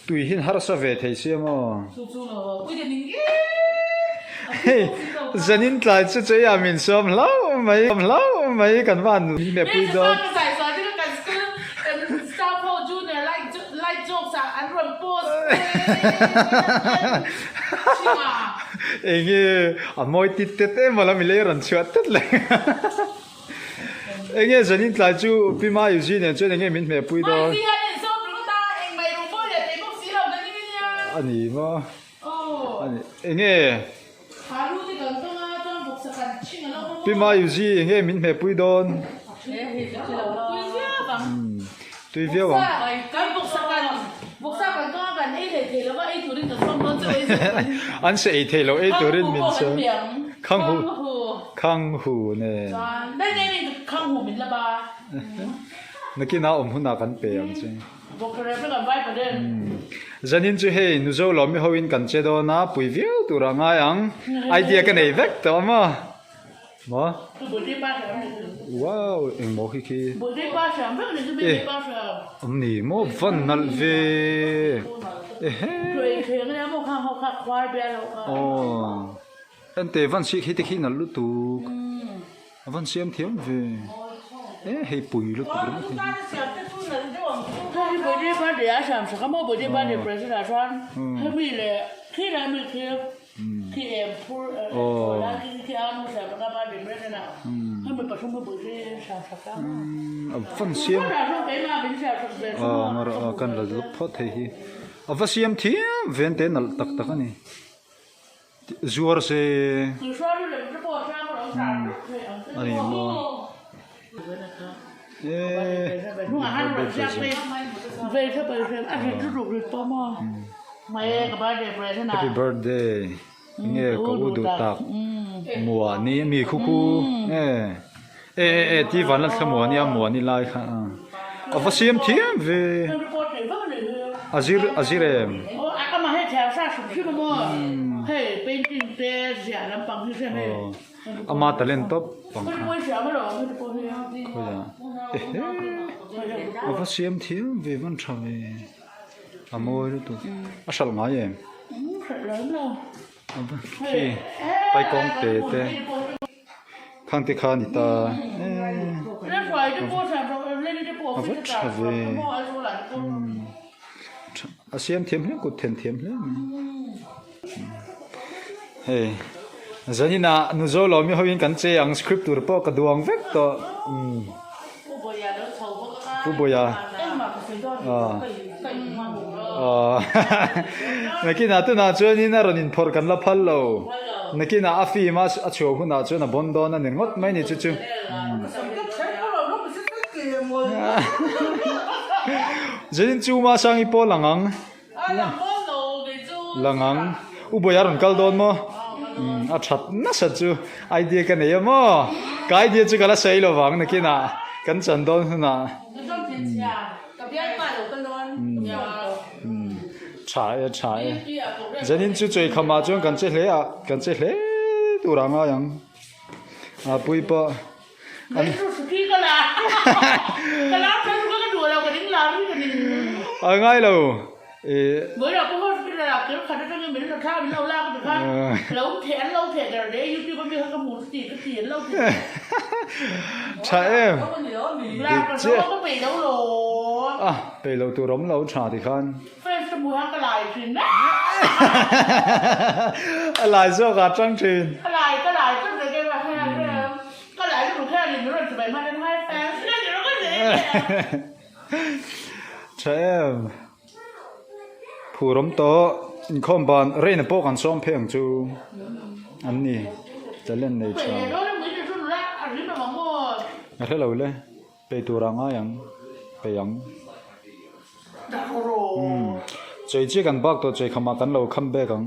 Tui hian harsa ve thei sia maw? Hei zanin tlai chu chei ah min sawm hlauh mai hlauh mai kan va han hmehpui dawn. Enge a mawi tit tet em a la mi lei rawn chhuah tet le. Enge zanin tlai chu Pi Ma Yuzi nen chuan enge min hmehpui dawn? A ni maw? A ni. Enge Pi Ma Yuzi enge min hmehpui dawn? Tui viau ang. An se ei thei lo ei turin min sawm. Khanghu. Khanghu nen. Chuan daih daih in khanghu min la ba. Nakin ah awm hunah kan pe ang che. Bawkherep hi kan vai pa den. Zanin chu hei Nuzo lawmi ho in kan che dawn a, pui viau tur ah ngai ang. Idea ka nei vek tawh a maw? Maw? Wow eng maw khi khi. E awm ni maw van nalh ve. Ehe. Aw. Ente van si khi te khi nalh lutuk a van siam thiam ve e hei pui lutuk ringawt hi. A van siam a kan la luk phawt thei hi a va siam thiam ve ente nalh tak tak a ni. Zuar se a ni maw Happy birthday nge ka u duh tak muani a mi khu khu e e e ti van la thla muani a muani lai kha a va siam thiam ve. A zir a zir em? Ama talent tawp ang kha. Khawiah ehe a va siam thiam ve van tha ve a mawi lutuk a hralh ngai em? Khi paikawng te te. Khang te kha a ni ta a va tha ve a siam thiam hle kut then thiam hle mai hei zanin ah nuzo lo mi hoin kan che ang script tur pawh ka duang vek tawh pu Bawia aw nakinah tunah chuanin a rawn inphawrh kan la phal lo. Nakinah a film a a chhuah hunah chuan a bawn dawn a ni ngawt mai ni chu chu. Zanin chu ma sangi pawh lang ang. Lang ang. U Bawia rawn kal dawn maw? A that nasa chu idea ka nei a maw? Ka idea chu ka la sawi lo vang nakinah kan chan dawn hunah. Tha e tha e. Zanin chu chawih khamah chuan kan che hle a, kan che hle tur a ngai ang. A pui pawh an A ngai lo. Tha em. Dik chiah. A peih lo tur awm lo tha tikhan. A lai zawk ah tang thin. Tha em. Phur awm tawh inkhawm ban rain pawh kan sawm phei ang chu an ni talent nei tha. A hre lo le. Pei tur ah ngai ang, pei ang. Umm, chei chiah kan bak tawh chei khamah kan lo kham bek ang.